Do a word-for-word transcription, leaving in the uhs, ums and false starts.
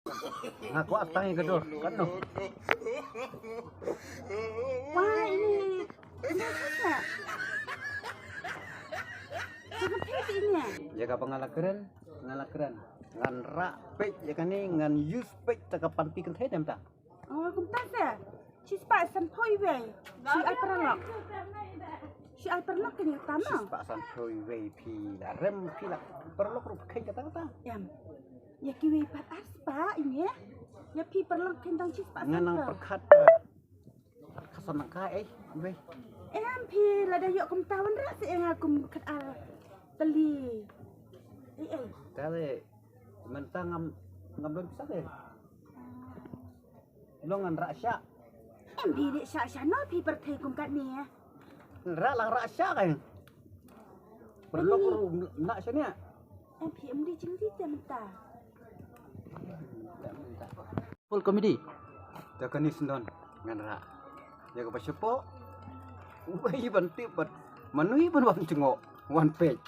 Nga kwah tang ïa ka dur. Katno? Wah, ini. Ini apa? Ini apa ini? Ïa kaba nga la kren, nga la kren. Ngan rah peit ïa kane, ngan use peit ta ka panti kynthei dem ta. Oh, kumta sa. Shispah sanphew iwei. Shi ai paralok. Shi ai paralok kane kata mo. Shispah sanphew iwei phi la rem phi la paralok ruh phi kata kata. Em. Ïa kiwei pat ar spah ine. Ïa phi paralok kane tang shispah sanphew. Nga nang pyrkhat. Ka san nang ka eh, wei. Em phi lada ïoh kumta wanrah sa ïa nga kum khat ar tylli. Eh, eh. Tale, mynta ngam, ngam don pisa de. Long ngan rah shah. Em phi dei shah shano phi pyrthei kum katne. Rah lang rah shah kan. Paralok ruh na shane. Em phi em dei jingdei te mynta. Full comedy. Da kane sndon ngan rah. Ïa kaba shapoh. Wei ban tip bad mano ban wan jngoh wan peit.